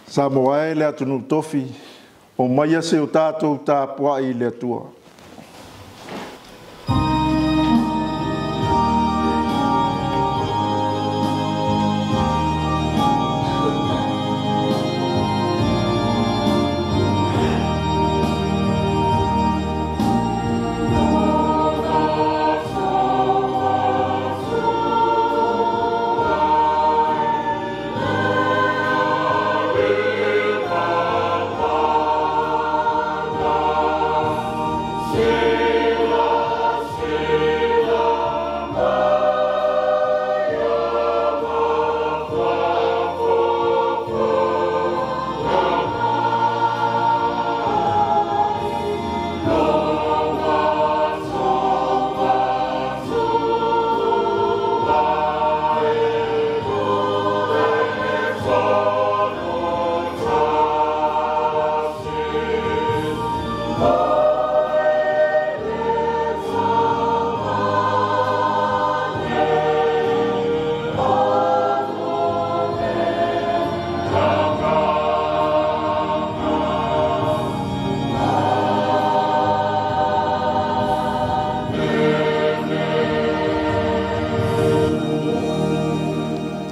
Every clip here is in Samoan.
Samoa e le atunuu tofi, o maia se o tatou tapuai i le Atua.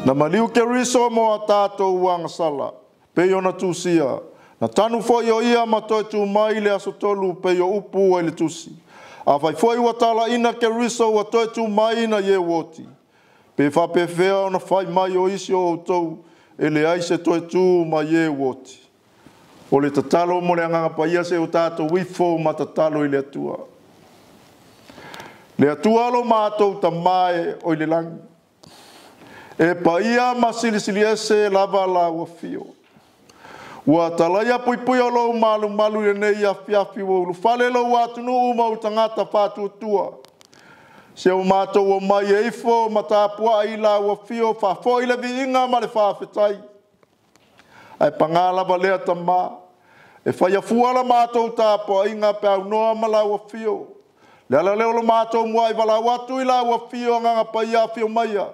Na maliu Keriso mo a tātou agasala, pei ona tusia, na tanu foi o ia ma toe tu mai le aso tolu pei o upu ai le tusi. A fai foi ua talaina Keriso ua toe tu mai na ie uoti. Pe faapefea ona fai mai o isi o outou e leai se toe tu mai e uoti. O le tatalo mo le agaga paia se o tātou ifo ma tatalo i le Atua. Le Atua lo mātou tamae o i le langi. E paia ma silisili ese lava la ua fio. Ua talaia puipui o lou malu malu i lenei afiafi ua ulufale lou atunuu ma u tagata faatuatua. Se o mātou o mai e ifo ma tapuai i la ua fio faafoi le viiga ma le faafetai. Ae pagā lava lea tamā. E fai afua la mātou tapuaiga pe aunoa ma la ua fio. Le ala lea o lo mātou muai valaau atu i la ua fio agaga paia afio maia.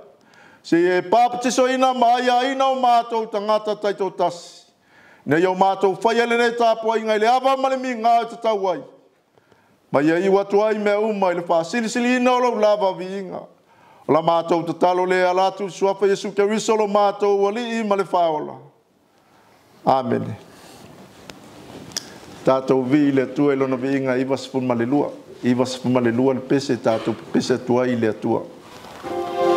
Se e papatisoina ma aiaina o mātou tagata taitoatasi. Nei o mātou whai ele nei tapuaiga i le ava ma le miga o te tau ai. Mai ia iu atu ai mea uma i le faasilisiliina o lou lava viiga. O la mātou tatalo le ala atu i suafa Iesu Keriso lo mātou alii ma le faaola. Amene. Tātou vi i le Atua i lona viiga 92. 92 le pese tātou pese atu ai i le Atua. Amen.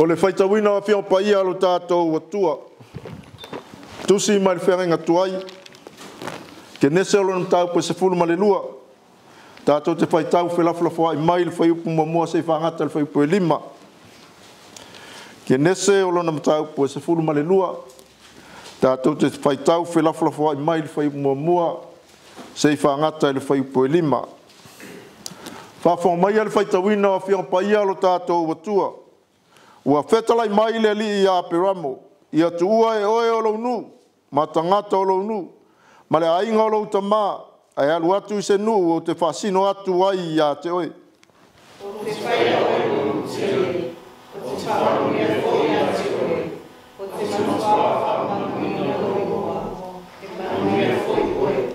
O le faitauina o afioga paia lo tatou Atua. Tusi mai le feagaiga tuai. Kenese o lona mataupu e 12. Tatou te faitau felafolafoai mai le fuaiupu 1 seia faagata le fuaiupu 5. Kenese o lona mataupu e 12. Tatou te faitau felafolafoai mai le fuaiupu 1 seia faagata le fuaiupu 5. Faafofoga mai le faitauina o afioga paia lo tatou Atua. Ua fetalai mai le alii ia Aperamo, ia tuua e oe o lou nuu, ma tagata o lou nuu, ma le aiga o lou tamā, ae alu atu i se nuu ou te faasino atu ai ia te oe. Ou te faia oe mo tele, o te faamanuia foi ia te oe, o te matuā faamanuina lou igoa, e manuia foi oe.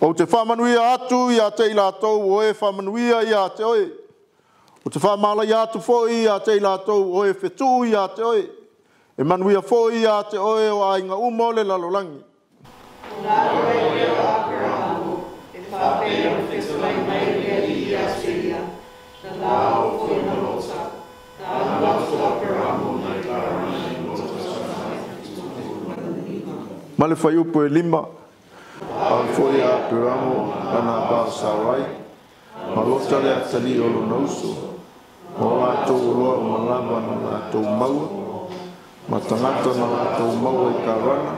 Ou te faamanuia atu ia te i latou o e faamanuia ia te oe. O te faamalaia atu foi ia te i latou o e fetuu ia te oe. E manuia foi ia te oe o aiga uma o le lalolagi. Ona alu ai lea o Aperamo, e faapea ona fetalai mai le Alii ia te ia, na lao foi ma Lota, na alu atu o Aperamo mai Karana i Lota tama. Ma le fuaiupu e 5. Alu foi a Aperamo lana ava o Sarai, ma Lota le atalii o lona uso, ma o latou oloa uma lava na latou maua, ma tagata na latou maua i Karana,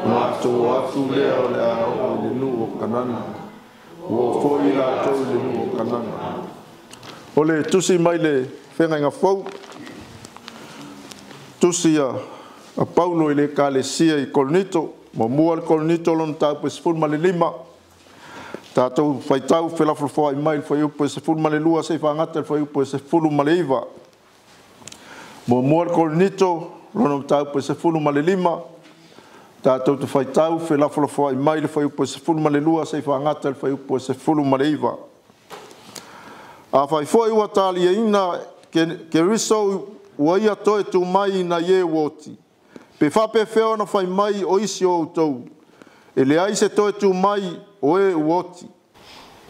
na latou o atu lea o le a oo i le nuu o Kanana. Ua oo foi i latou i le nuu o Kanana. O le tusi mai le feagaiga fou, tusi a Paulo i le Ekalesia i Korinito, 1 le Korinito lona mataupu e 15. Tatou faitau felafolafoai mai le fuaiupu e 12 seia faagata le fuaiupu e 19. 1 le Korinito lona mataupu e 15. Tatou te faitau felafolafoai mai le fuaiupu e 12 seia faagata le fuaiupu e 19. Afai foi ua taliaina Keriso ua ia toe tu mai nai e ua oti, pe faapefea ona fai mai o isi o outou, e leai se toe tu mai o e ua oti.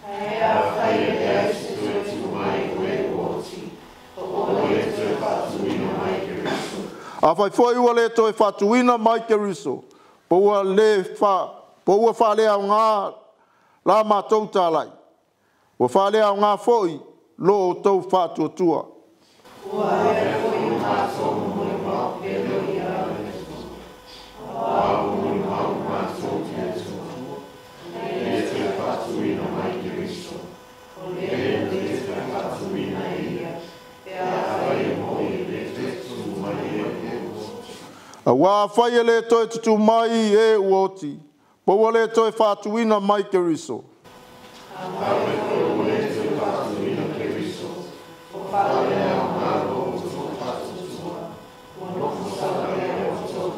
Ae afai e leai se toe tu mai o e ua oti, o ona le toe faatuina mai Keriso. Afai foi ua le toe faatuina mai Keriso, po ua faaleaoga la matou talai, ua faaleaoga foi lo outou faatuatua. Ua avea foi o matou molimau pelo ia le Atua. Aua ua molimau matou i le Atua, e le toe faatuina mai Keriso, o lea e le toe faatuina e ia, pe afai e moi e le toe tutū mai e ua oti. Aua afai e le toe tutū mai e ua oti, po ua le toe faatuina mai Keriso. Afai foi ua le toe faatuina Keriso, o faaleaoga lo outou faatuatua, ua nofo savalea outou.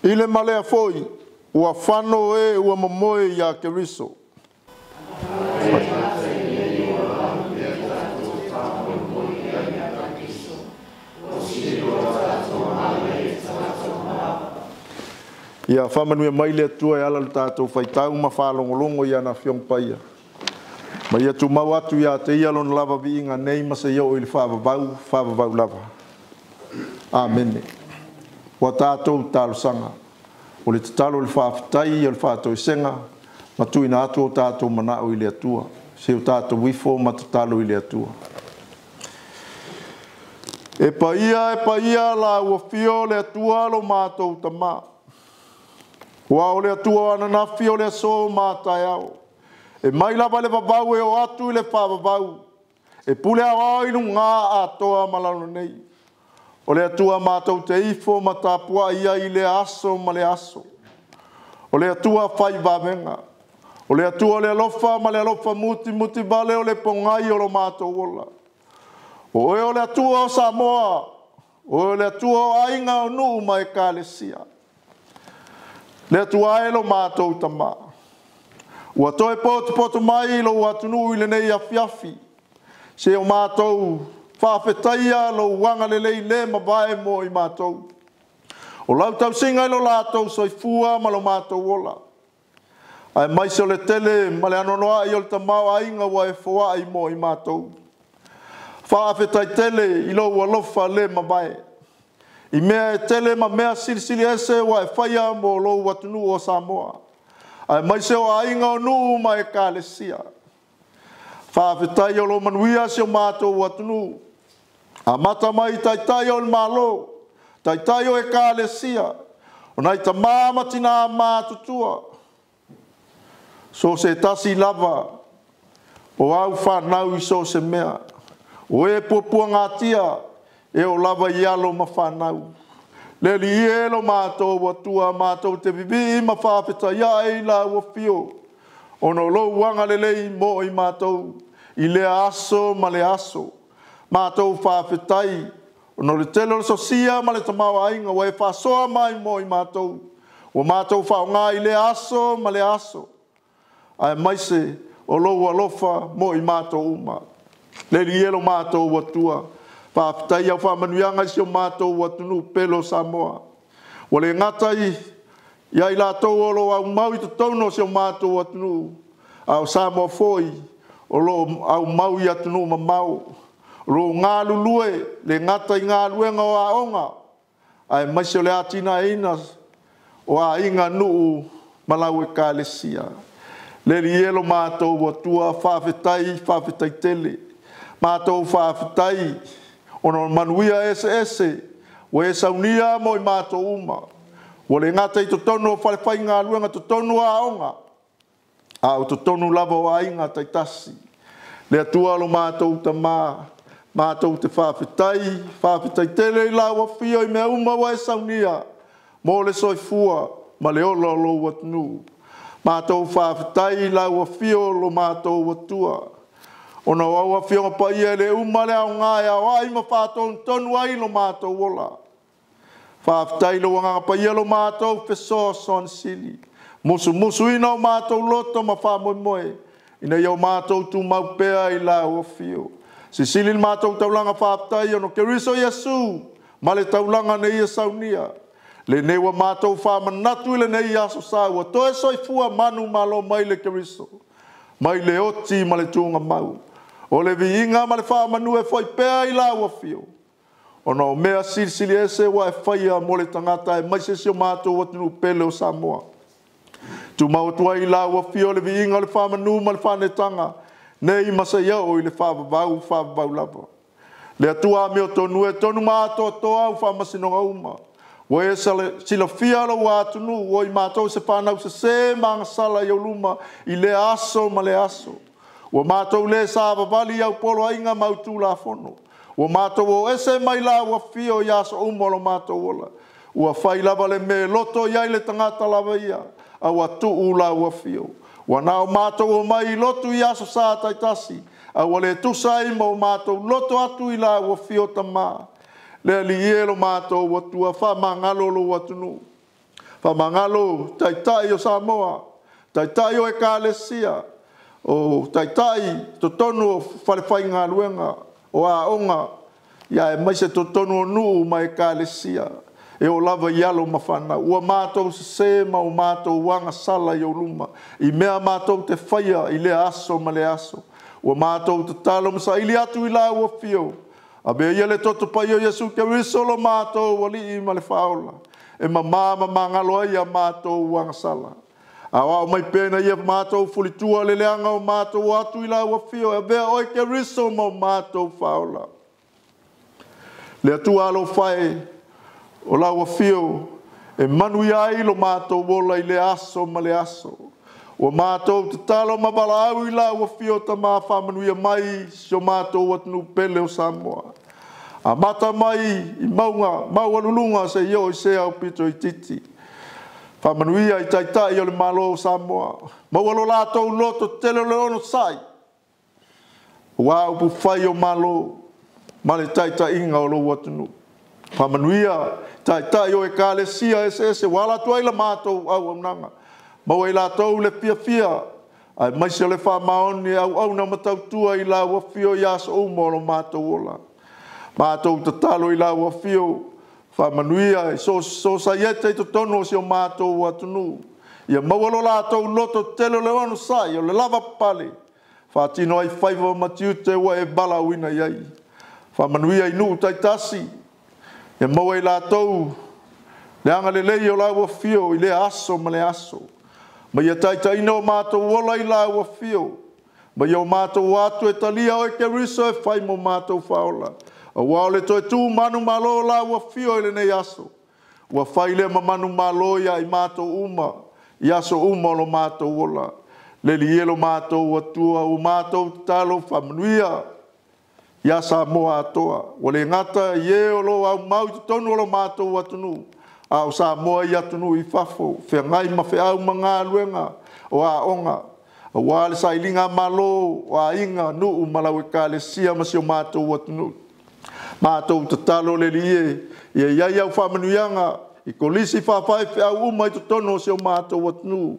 I le malea foi, ua fano e ua momoe ia Keriso. Ia faamanuia mai le Atua e ala le tatou faitau ma faalogologo ia na afioga paia. Ma ia tumau atu ia te ia lona lava viiga nei ma se oo i le faavavau, faavavau lava. Amene. Ua tatou talosaga, o le tatalo o le faafetai o le faatoesega, ma tuuina atu o tatou manao i le Atua, se o tatou ifo ma tatalo i le Atua. E paia la ua fio le Atua lo matou tamā. Ua o le Atua ananafi o le aso mataeao. E mai lava le vavau e o atu i le faavavau. E pule aoao i luga atoa ma lalo nei. O le Atua matou te ifo ma tapuai ai i le aso ma le aso. O le Atua fai vavega. O le Atua o le alofa ma le alofa muti muti vale o le pongai o lo matou ola. O oe o le Atua o Samoa. O oe o le Atua o aiga o nuu ma Ekalesia. Le Atua e lo matou tamā. Ua toe potopoto mai lou atunuu i lenei afiafi. Se o matou faafetaia lou agalelei le mavae mo i matou. O lau tausiga i lo latou soifua ma lo matou ola. Ae mai se o le tele ma le anoanoai o le tamao aiga ua e foai mo i matou. Faafetai tele i lou alofa le mavae. I mea e tele ma mea silisili ese ua e faia mo lou atunuu o Samoa. Aemaise o aiga o nuu ma ekalesia. Faafetai o lo manuia si o matou atunuu. Amata mai i taitai o le Malo, taitai o ekalesia, o nai tamā ma tinā matutua. So o se tasi lava o au whanau i so se mea. O e puapuagatia e o lava i alo ma whanau. Le li e lo mātou atua mātou te vivi ma whawheta ia e la ua fio. Ono lo wanga le lei mo i mātou i le aso ma le aso. Mātou whawhetai ono le tele o le sosia ma le tamawa ainga wa e whasoa mai mo i mātou. O mātou whaonga i le aso ma le aso. Ae maise o lo alofa mo i mātou uma. Le li e lo mātou atua. Whawhetai au whaamanuiaga i si o mātou atunuu pele o Samoa. Ua le gata i ia i latou o lo aumau i totonu o si o mātou atunuu, a o Samoa foi o lo aumau i atunuu mamao. O lo galulue le gata i galuega o aoga, aemaise o le atinaeina o aiga nuu ma lau ekalesia. Le li e lo mātou atua, whawhetai, whawhetai tele. Mātou whawhetai, ona manuia ese ese, ua e saunia mo i mātou uma. Ua le gata i totonu o whalewhai ngā totonu o aoga, a o totonu lava o aiga taitasi. Le atua lo mātou tamā, mātou te whawhetai, whawhetai tele i lau afio i mea uma ua e saunia, mo le soifua ma le ola o lou atunuu. Mātou whawhetai i lau afio lo mātou atua. Ona o au afioga paia le uma le aoga e ao ai ma whātonu ai lo mātou ola. Whawhetai lo wanganga paia lo mātou fesoasoani sili. Musu musu ina o mātou loto ma whāmoemoe. Ina ia o mātou tūmau pea i lau afio. Sisili le mātou taulanga whawhetai ono Keriso Iesu ma le taulanga nei ia saunia. Le nei ua mātou whāmanatu i le nei aso sa ua toe soifua manu malo mai le Keriso. Mai le oti ma le tūnga mau. O le viinga ma le whaamanu e whai pea i lau afio. Ona o mea silisili ese ua e whaia mo le tangata e mai se si o mātou atunuu pele o Samoa. Tūmau atu ai i lau afio le viinga o le whaamanu ma le whanetanga. Nei masa ia o i le whaavavau, whaavavau lava. Le atua meo tonu e tonu mātoa au whaamasinonga uma. Ua e silafia lo ua atunuu, ua i mātou se whanau se se magasala i auluma i le aso ma le aso. Ua mātou le sa vavali au polo ainga mautu la fono. Ua mātou o ese mai la ua fio i aso uma lo mātou ola. Ua whai lava le me loto iai le tangata lava ia, a ua tuu la ua fio. Ua nao mātou o mai i lotu i aso sa taitasi, a ua le tusa i mo mātou loto atu i la ua fio tamā. Le ali e lo mātou ua tua whamangalo lo atunuu. Whamangalo taitai o Samoa, taitai o ekalesia, o taitai totonu o whalewhai ngā luenga, o aonga, ia e maise totonu o nuu ma ekalesia. E o lava i alo ma whanau. Ua mātou se ma o mātou wanga sala i o luma. I mea mātou te whaia i le aso ma le aso. Ua mātou te talo masa ili atu i la ua fio. A mea ia le toto pai o Iesu Keriso lo mātou wali i ma le whaola. E mamā ma mangalo ai a mātou wanga sala. A wao mai pena ia mātou fulitua le leanga o mātou atu i la ua fio. E mea oi Keriso ma o mātou whaola. Le atua alo whae o la ua fio e manu ia ai lo mātou ola i le aso ma le aso. Ua mātou te talo ma walaau i la ua fio ta mā whaamanuia mai si o mātou atunuu pele o Samoa. A mata mai i maunga, maualulunga se i o i se au pito i titi. Whaamanuia i taitai o le malo o Samoa. Maua lo lātou loto tele o le ono sai. Ua upu whai o malo ma le taitaiinga o lou atunuu. Whaamanuia taitai o ekalesia ese ese wala atu ai la mātou au aunaga. Maua i lātou le fiafia, ai maise o le whaamaoni au au na matautua i la ua fio i aso uma o lo mātou ola. Mātou tatalo i la ua fio, whaamanuia i so saiete i totonu o si o mātou atunuu. Ia maua lo lātou loto tele o le ono sai o le lava pale. Whaatino ai whaiwa matiute ua e bala uina iai. Faamanuia i nuu taitasi, ia maua i latou le agalelei o lau afio i lea aso ma lea aso. Ma ia taitaiina o matou ola i lau afio, ma ia o matou atu e talia oe Keriso e fai mo matou faaola. Aua o le toe tu manumalo o lau afio i lenei aso, ua fai lea ma manumalo ia i matou uma, i aso uma o lo matou ola. Le Alii e lo matou Atua, ua matou tatalo faamanuia ia Samoa atoa. Ua le gata i e o lo o aumau i totonu o lo matou atunuu, a o Samoa i atunuu i fafo, feagai ma feau ma galuega o aoga, aua le sailiga malo o aiga, nuu ma lau ekalesia ma si o matou atunuu. Matou tatalo le Alii e, ia i ai au faamanuiaga i kolisi faafaifeau uma i totonu o si o matou atunuu,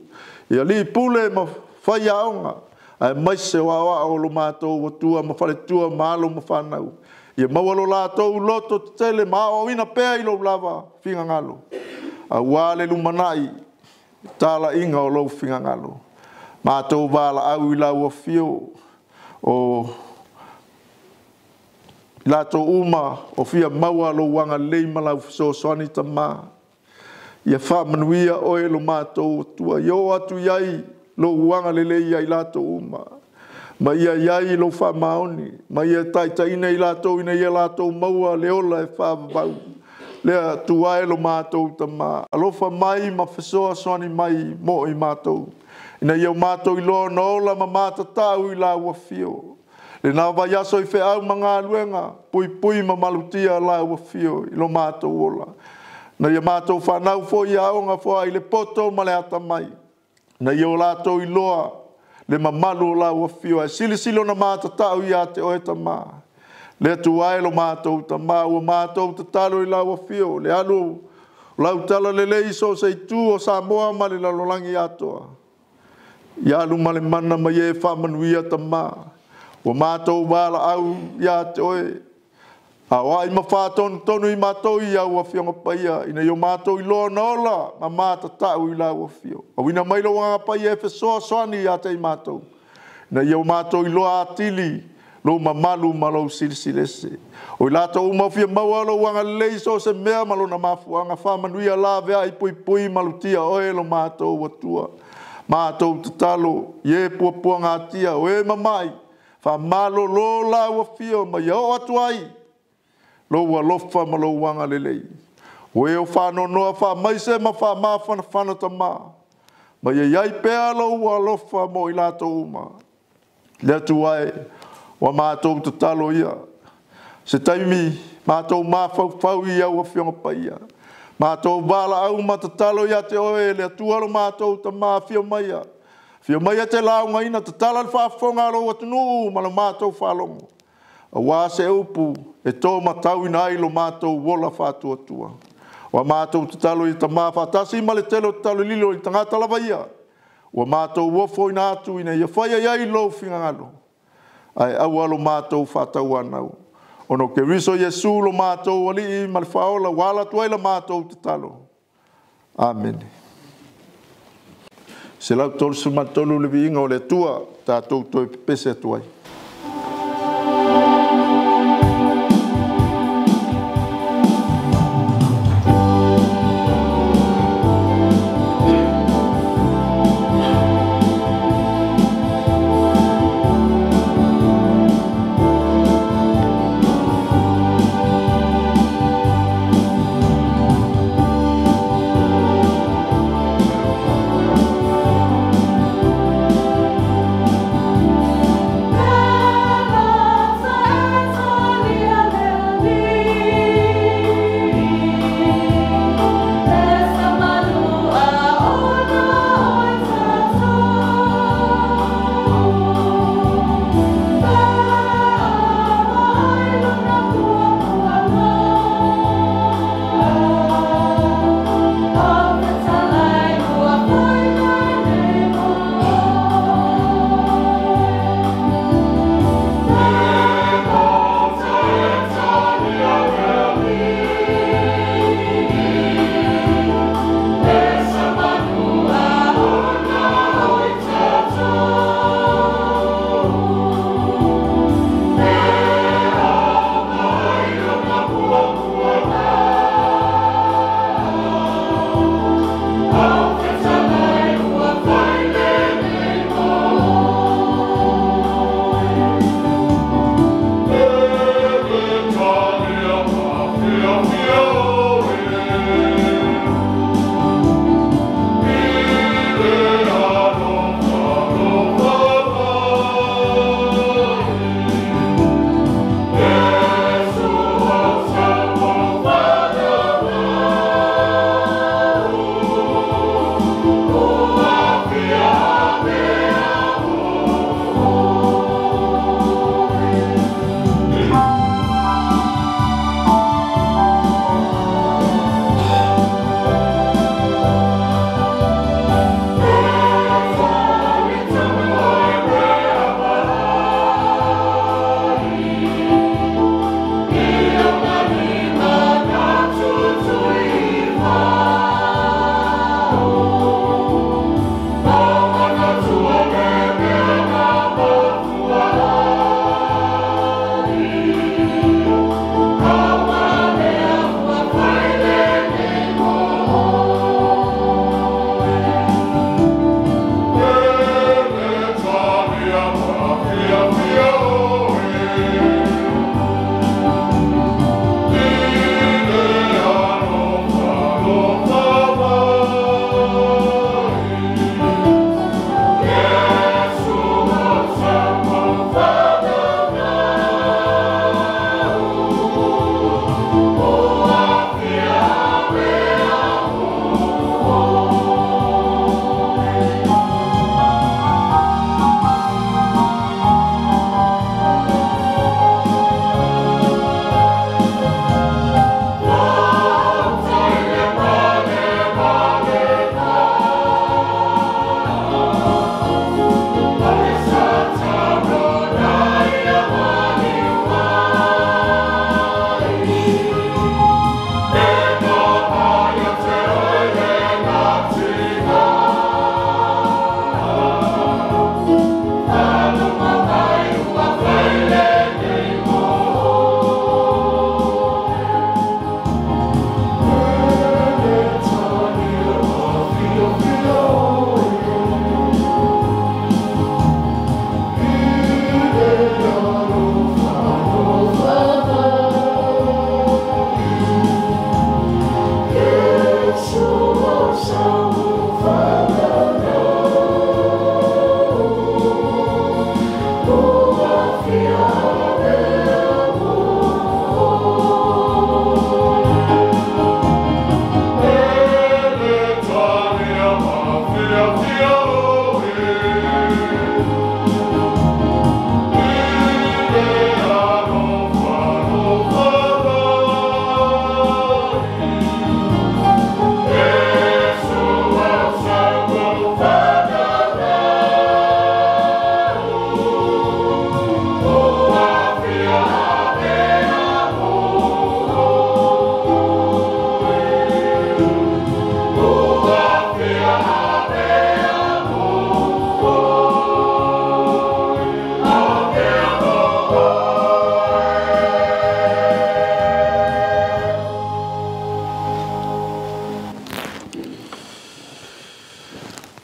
i alii pule ma faiaoga, aemaise o aoao o lo matou Atua ma faletua ma alo ma fanau. Ia maua lo latou loto tetele ma aoaoina pea i lou lava finagalo, aua le lumanai talaiga o lou finagalo. Matou valaau i lau afio o latou uma o fia maua lou agalelei ma lau fesoasoani Tama. Ia faamanuia oe lo matou Atua, ia oo atu i ai lou agalelei ia i latou uma, ma ia i ai lou faamaoni, ma ia taitaiina i latou ina ia latou maua le ola e faavavau. Le Atua e lo matou Tama, alofa mai ma fesoasoani mai mo i matou, ina ia o matou iloa ona ola ma matatau i lau afio. Lena vaiaso i feau ma galuega, puipui ma malutia lau afio i lo matou ola. Na ia matou fanau foi ia aoga foai i le poto ma le atamai, na ia o latou iloa le mamalu o lau afio, ae silisili ona matatau ia te oe Tama. Le Atua e lo matou Tama, ua matou tatalo i lau afio, le alu o lau talalelei i so o se itu o Samoa ma le lalolagi atoa. Ia alu ma le mana ma ia e faamanuia Tama, ua matou valaau ia te oe, aoai ma faatonutonu i matou i au afioga paia, ina ia o matou iloa ona ola ma matatau i lau afio. Auina mai lou Agaga Paia e fesoasoani ia te i matou, ina ia o matou iloa atili lou mamalu ma lou silisili ese. O i latou uma o fia maua lou agalelei i so o se mea ma lona mafuaaga, faamanuia laveai puipui malutia oe lo matou Atua. Matou tatalo i e puapuagatia, o e mamai, faamalolo lau afio ma ia oo atu ai lou alofa ma lou agalelei. O e o faanoanoa faamaise ma faamafanafana Tama, ma ia i ai pea lou alofa mo i latou uma. Le Atua e, ua matou tatalo ia, se taimi matou mafaufau i au afioga paia, matou valaau ma tatalo ia te oe le Atua lo matou Tama, afio maia, afio maia te laugaina, tatala le faafofoga a lou atunuu ma lo matou faalogo, aua se upu e tō matauina ai lo matou ola faatuatua. Ua matou tatalo i Tama faatasi ma le tele o tatalo lilo i tagata lava ia, ua matou ofoina atu ina ia faia i ai lou finagalo, ae aua lo matou faatauanau. Ona o Keriso Iesu lo matou Alii ma le Faaola, ua ala atu ai la matou tatalo. Amene. 133 le viiga o le Atua, tatou toe pepese atu ai. Le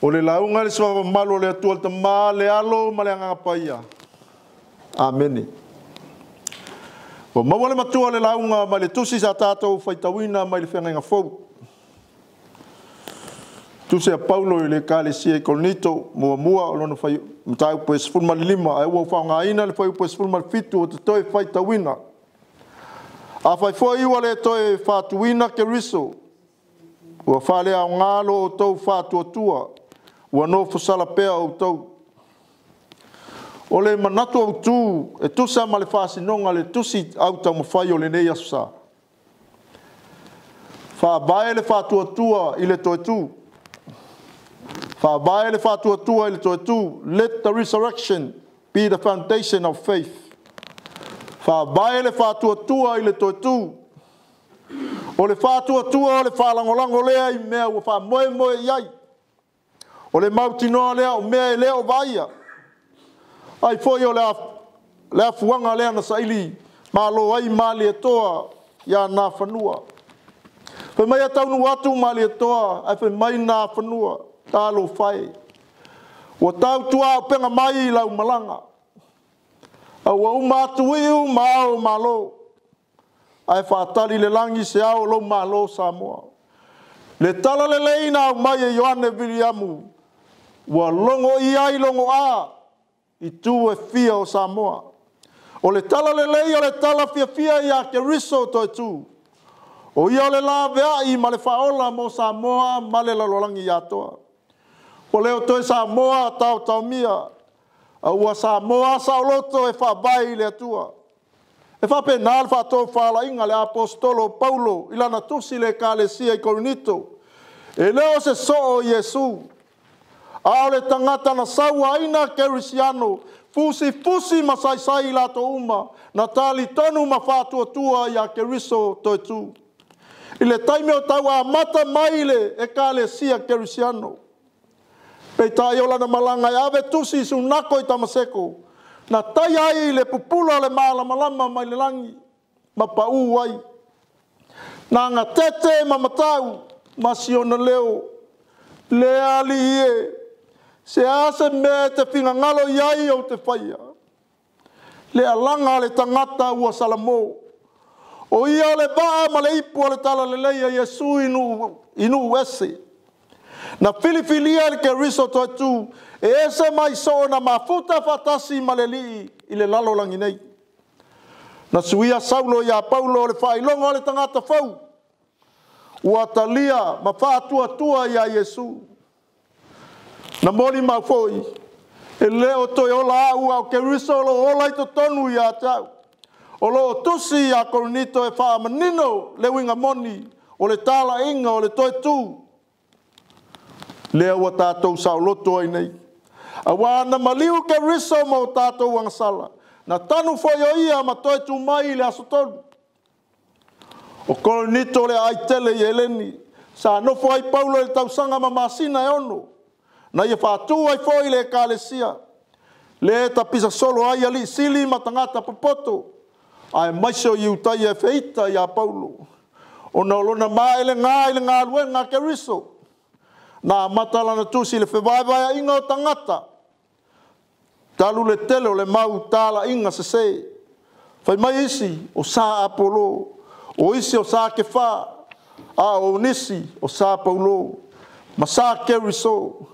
O le lauga le suafa malu o le Atua le Tama, le Alo ma le Agaga Paia. Amene. Ua maua le matua o le lauga mai le tusi sa tatou faitauina mai le feagaiga fou. Tusi a Paulo i le Ekalesia i Korinito, muamua o lona mataupu e 15, ae ua faaaogaina le fuaiupu e 17 o te toe faitauina. Afai foi ua le toe faatuina Keriso, ua faaleaoga lo outou faatuatua, ua nofosala pea outou. O le manatu autu e tusa ma le faasinoga le tusi au taumafai o lenei aso sa. Faavae le faatuatua i le toe tu. Faavae le faatuatua i le toe tu. Let the resurrection be the foundation of faith. Faavae le faatuatua i le toe tu. O le faatuatua o le faalagolago lea i mea ua faamoemoe i ai. O le mautinoa lea o mea e le o vaaia. Ai foi o le afuaga lea na saili malo ai Malietoa ia Nafanua. Fai mai a taunu atu Malietoa, ae fai mai Nafanua, talofa e. Ua tautua upega mai i lau malaga. A ua uma atu iu ma ao malo. Ae faatali le lagi se ao o lou malo Samoa. Le tala lelei na aumai e Ioane Viliamu, ua logo i ai logo a i tu e fia o Samoa. O le tala lelei o le tala fiafia ia Keriso toe tu. O ia o le laveai ma le faaola mo Samoa ma le lalolagi atoa. O leo toe Samoa taotaomia, a ua Samoa saoloto e faavae i le Atua. E faapena le faatofalaiga le apostolo Paulo i lana tusi le Ekalesia i Korinito. E le o se soo Iesu, a o le tagata na sauaina Kerisiano, fusifusi ma saisai i latou uma, na talitonu ma faatuatua ia Keriso toe tu. I le taimi o tau amata mai le Ekalesia Kerisiano, peitai o lana malaga e ave tusi i sunako i Tamaseko, na tai ai le pupula o le malamalama mai le lagi, ma pau ai. Na gatete ma matau, ma siona leo, le ali ie, se ase mea te fingangalo iai o te whaia. Le alanga le tangata ua Salamo. O ia le vaa ma le ipu o le tala lelei a Iesu inu ese. Na filifilia le Keriso toe tu, e ese mai soo na mafuta fatasi ma le lii i le lalo langi nei. Na suia Saulo ia Paulo le whailonga o le tangata fau. Ua talia ma faatuatua ia Iesu. Na moli mau foi, e leo toe ola au au Keriso lo ola i totonu ia te au. O lo tusi ia Korinito e whaamanino le winga moni, o le tala inga o le toe tu. Lea ua tātou saoloto ai nei. A wā na maliu Keriso mo tātou angasala. Na tanu foi o ia ma toe tu mai i le aso tolu. O Korinito le aitele i Eleni. Sa nofo ai Paulo i le tausanga ma masina e ono. Na ia whātū ai foi le Ekalesia. Le tapisa solo ai ali sili ma tangata popoto. Ae maise o Iutaia e feita ia Paulo. O na olona maele ngā i le ngā luenga Keriso. Na mata lana tusi le fevaevaea inga o tangata. Talu le tele o le mau tala inga se se. Fai mai isi o sa Apollo, o isi o sa Kefa, a o nisi o sa Paulo, ma sa Keriso.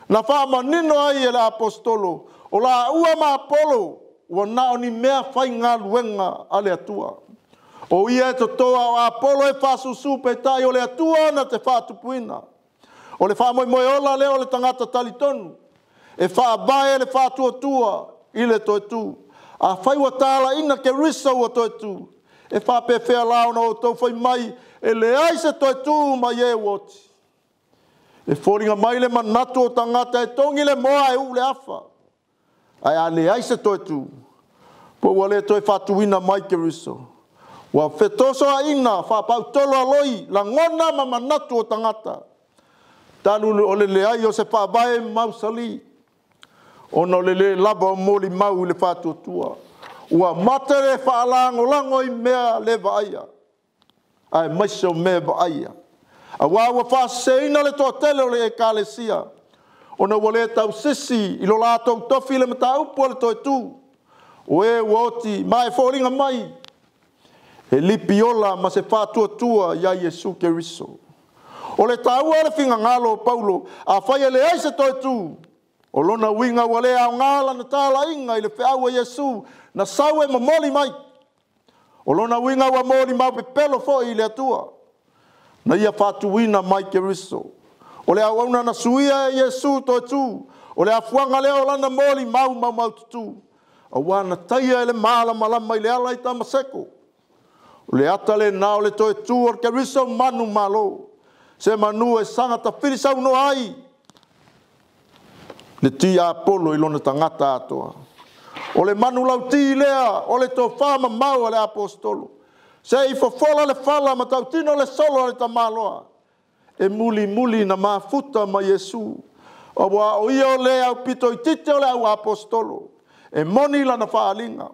Na whaamanino ai e le apostolo, o la ua ma Apollo, ua nao ni mea whai ngā luenga a le Atua. O ia e totoa o Apollo e whasusu pe tai o le Atua na te whaatupuina. O le whaamoemoe ola lea o le tangata talitonu, e whaabae le whaatuatua i le toe tu. A whai ua tāla ina Keriso ua toe tu. E whaapewhea lao na o tau whai mai, e le ai se toe tu mai e uoti. E fōringa mai le manatu o tangata e tongi le moa e u le afa. Ai a le ai se toe tu. Po ua le toe whatuina mai Keriso. Ua whetoso a ina, whapautolo a loi, langona ma manatu o tangata. Talu o le leai o se whaavae mausali. Ona o le le lava o moli mau i le whatuatua. Ua matere whaalangolango i mea le vaaia. Ae maise o mea vaaia. A wā ua whaaseina le toatele o le Ekalesia. Ona ua le tausisi i lo latou tofi le mataupu a le toe tu. O e ua oti ma e foliga mai e lipiola ma se faatuatua ia Iesu Keriso. O le taua o le finagalo o Paulo, afai e leai se toe tu, o lona uiga ua le aoga lana talaiga i le feau a Iesu na sau e momoli mai. O lona uiga ua molimau pepelo foi i le Atua na ia faatuina mai Keriso. O le auauna na suia e Iesu toe tu, o le afuaga lea o lana molimau maumaututu, auā na taia e le malamalama i le ala i Tamaseko. O le ata lena o le toe tu o le Keriso manu malo, se manu e saga tafili saunoa ai le tiapolo i lona tagata atoa. O le manu lauti lea o le tofā mamao a le apostolo, se i fofola le fala ma tautino le solo a le tamaloa, e mulimuli na mafuta ma Iesu, auā o ia o le aupito itiiti o le au apostolo, e moni lana faaaliga.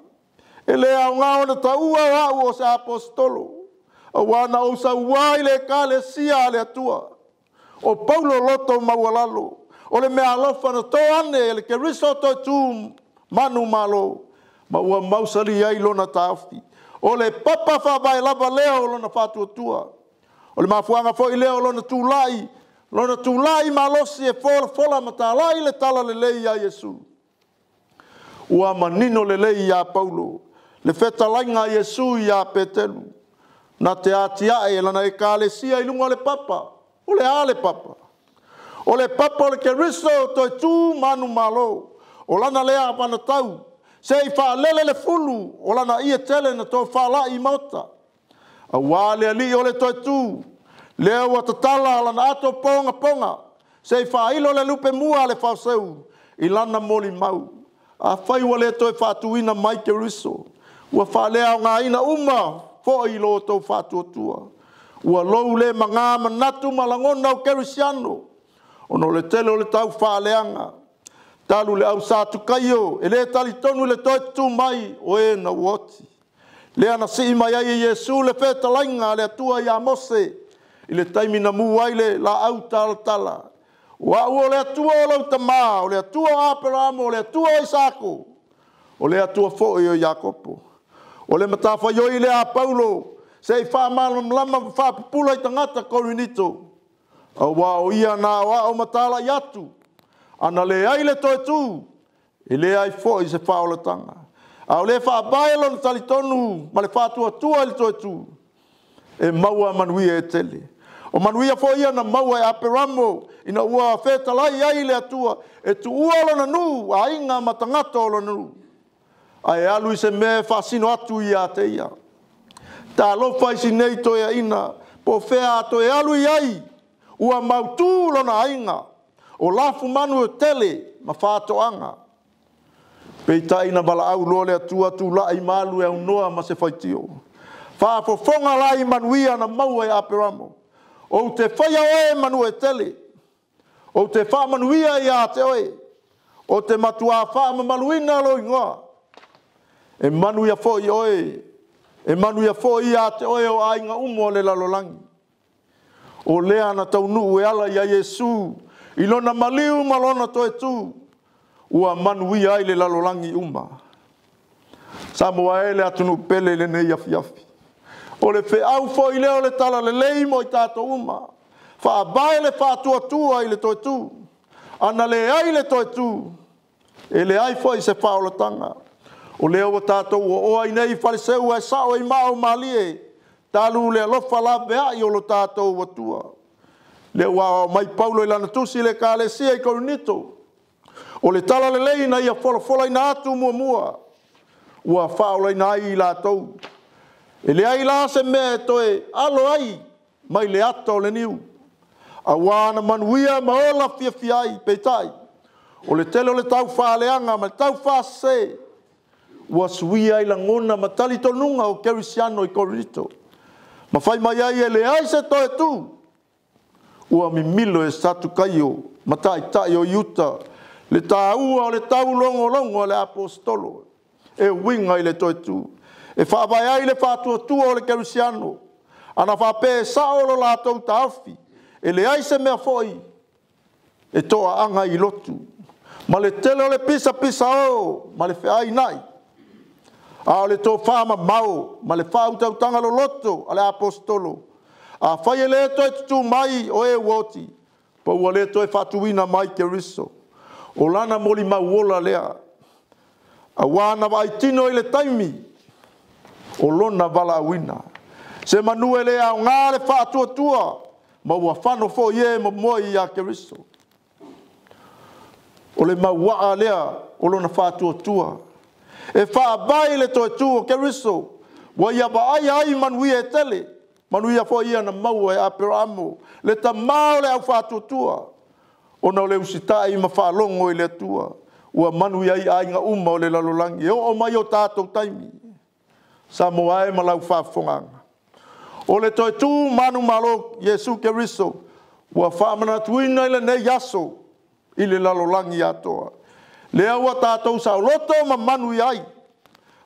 E le aoga ona taua o au o se apostolo, auā na ou sauā i le ekalesia a le Atua. O Paulo loto maualalo, o le meaalofa na to ane e le Keriso toe tu manu malo, ma ua mausali ai lona taofi. O le papa faavae lava lea o lona faatuatua. O le mafuaaga foi lea o lona tulai malosi e folafola ma talai le talalelei ia Iesu. Ua manino lelei ia Paulo le fetalaiga a Iesu ia Petelu, na te atiae e lana ekalesia i luga o le papa. O le a le papa? O le papa o le Keriso toe tu manu malo, o lana lea avanatau, se i faalele le fulu o lana ie tele na tofalai i maota. Auā le alii o le toe tu, lea ua tatala lana ato pogapoga, se i faailo le lupe mua a le faoseu i lana molimau. Afai ua le toe faatuina mai Keriso, ua faaleaogaina uma foi i lo outou faatuatua. Ua lou le maga manatu ma lagona o Kerisiano, ona o le tele o le tau faaleaga. Talu le au Satukaio, e le talitonu i le toe tutu mai o e na ua oti. Lea na sii mai ai e Iesu le fetalaiga a le Atua ia Mose, i le taimi na mu ai le laau talatala. O au o le Atua o lau tamā, o le Atua o Aperamo, o le Atua o Isako, o le Atua foi o Iakopo. O le matafaioi lea a Paulo, se i faamalamalama ma faapupula i tagata Korinito, auā o ia na aoao ma talai atu, ana leai le toe tu, e leai foi se faaolataga. A o le faavae lona talitonu ma le faatuatua i le toe tu, e maua manuia e tele. O manuia foi ia na maua e Aperamo, ina ua fetalai ai le Atua, e tuua lona nuu, aiga ma tagata o lona nuu, ae alu i se mea e faasino atu ia te ia. Talofa i sinei toeaina, po o fea a toe alu i ai, ua mautū lona aiga, o lafumanu e tele ma faatoaga. Peitai na valaau loa le Atua tulai ma alu e aunoa ma se faitio. Faafofoga la i manuia na maua e Aperamo. Ou te faia oe manu e tele, ou te faamanuia ia te oe, o te matuā faamamaluina lou igoa. E manuia foi oe, e manuia foi ia te oe o aiga uma o le lalolagi. O lea na taunuu e ala ia Iesu, i lona maliu ma lona toe tu, ua manuia ai le lalolagi uma. Samoa e le atunuu pele i lenei afiafi. O le feau foi lea o le talalelei mo i tatou uma. Faavae le faatuatua i le toe tu. Ana leai le toe tu, e leai foi se faaolataga. O lea ua tatou ooa ai nei i faleseu ae sao i maa o malie, talu le alofa laveai o lo tatou Atua. Lea ua aoao mai Paulo i lana tusi i le ekalesia i Korinito, o le talalelei na ia folafolaina atu muamua, ua faaolaina ai i latou. E leai la se mea e toe alo ai mai le ata o le niu, auā na manuia ma ola fiafia ai. Peitai, o le tele o le tau faaleaga ma le tau faasese, ua suia ai lagona ma talitonuga o Kerisiano i Korinito, ma fai mai ai e leai se toe tu. Ua mimilo e Satukaio ma taitai o Iuta le taua o le taulogologo a le apostolo e uiga i le toe tu, e faavae ai le faatuatua o le Kerisiano. Ana faapea e sao lo latou taofi, e leai se mea foi E toaaga i lotu. Ma le tele o le pisapisa o ma le feainai. A o le tofa mamao ma le faautautaga loloto a le Aposetolo. Afai e le toe tutū mai o e ua oti, pa ua le toe faatuina mai Keriso. O lana molimau ola lea. Auā na vaai tino i le taimi o lona valaauina. Se manu e le aogā le faatuatua, ma ua fano foi e momoe ia Keriso. O le mauaa lea o lona faatuatua. E faavae i le toe tu o Keriso, ua ia vaaia ai manuia e tele, manuia foi ia na maua e Aperaamo, le tamā o le aufaatuatua, ona o le usitai ma faalogo i le Atua, ua manuia ai aiga uma o le lalolagi, e oo mai i o tatou taimi. Samoa e ma lau faafofogaaga. O le toe tu manumalo Iesu Keriso, ua faamanatuina i lenei aso i le lalolagi atoa. Lea ua tatou saoloto ma manuia ai,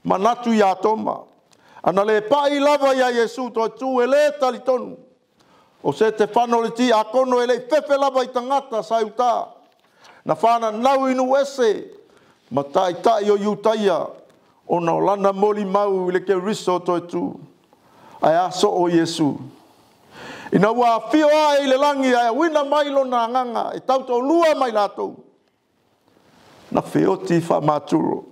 manatu ia Toma. Ana le pai lava ia Iesu toe tu e le talitonu. O Setefano le tiakono e le i fefe lava i tagata sa i uta. Na fananau i nuu ese ma taitai o Iutaia ona o lana molimau i le Keriso toe tu. Ae a soo Iesu. Ina ua afio ae i le lagi ae auina mai lona agaga e tautoalua ma i latou. Na feoti faamaturo.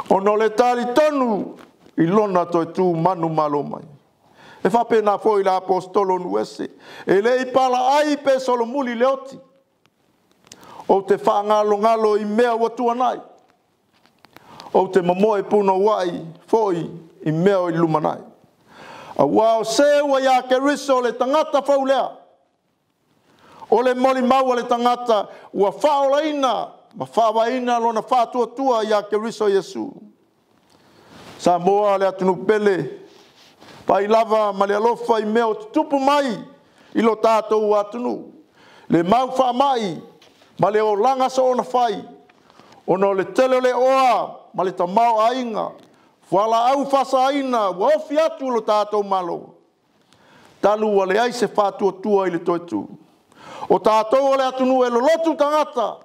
Ona o le talitonu i lona toe tu manumalo mai. E faapena foi le Aposetolo o nuu ese. E le i palaai pe solomuli le oti. Ou te faagalogalo i mea ua tuanai. Ou te momoe punouai foi i mea o i lumanai. Auā o se ua ia Keriso le tagata fou lea. O le molimau a le tagata ua faaolaina ma faavaeina lona faatuatua ia Keriso Iesu. Samoa le atunuu pele, vaai lava ma le alofa i mea o tutupu mai i lo tatou atunuu, le mau faamai ma le olaga soona fai, ona o le tele o le oa ma le tamaoaiga, fualaau faasaina ua ofi atu lo tatou Malo, talu ua leai se faatuatua i le toe tu. O tatou o le atunuu e lolotu tagata,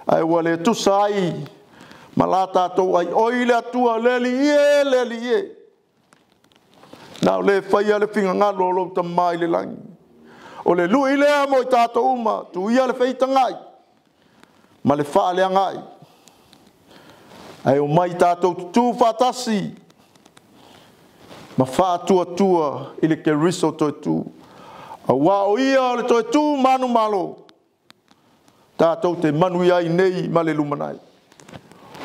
ae ua le tusa ai ma la tatou aioi le Atua, le Alii e, le Alii e. Na o le faia le finagalo o lou Tama i le lagi. O le lui lea mo i tatou uma, tuia le feitagai ma le faaleagai. Ae omai tatou tutū faatasi ma faatuatua i le Keriso toe tu. Auā o ia o le toe tu manumalo, tatou te manuia ai nei ma le lumanai.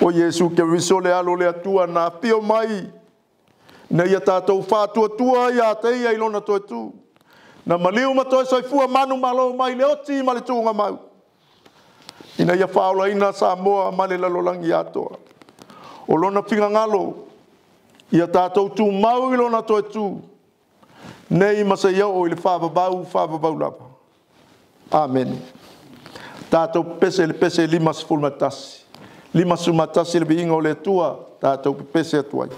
O Iesu Keriso le alo o le Atua na afio mai, ina ia tatou faatuatua ia te ia i lona toe tu. Na maliu ma toe soifua manumalo mai le oti ma le tuugamau, ina ia faaolaina Samoa ma le lalolagi atoa. O lona finagalo, ia tatou tumau i lona toe tu, nei ma seia oo i le faavavau, faavavau lava. Amene. Tatou pepese le pese 51. 51 le viiga o le Atua, tatou pepese atu ai.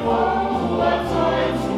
Ua toe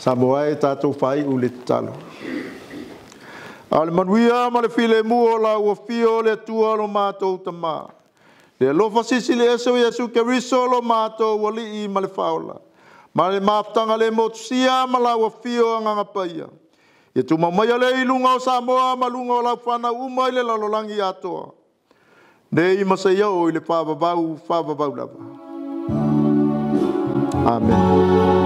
Samoa e tatou faaiu le tatalo. A o le manuia ma le filemu o la ua fio le Atua lo matou Tamā. Le alofa silisili ese o Iesu Keriso lo matou Alii ma le Faaola, ma le mafutaga le motusia ma la ua fio Agaga Paia, ia tumau maia lea i luga o Samoa ma luga o lau fanau uma i le lalolagi atoa, nei ma seia oo i le faavavau, faavavau lava. Amen.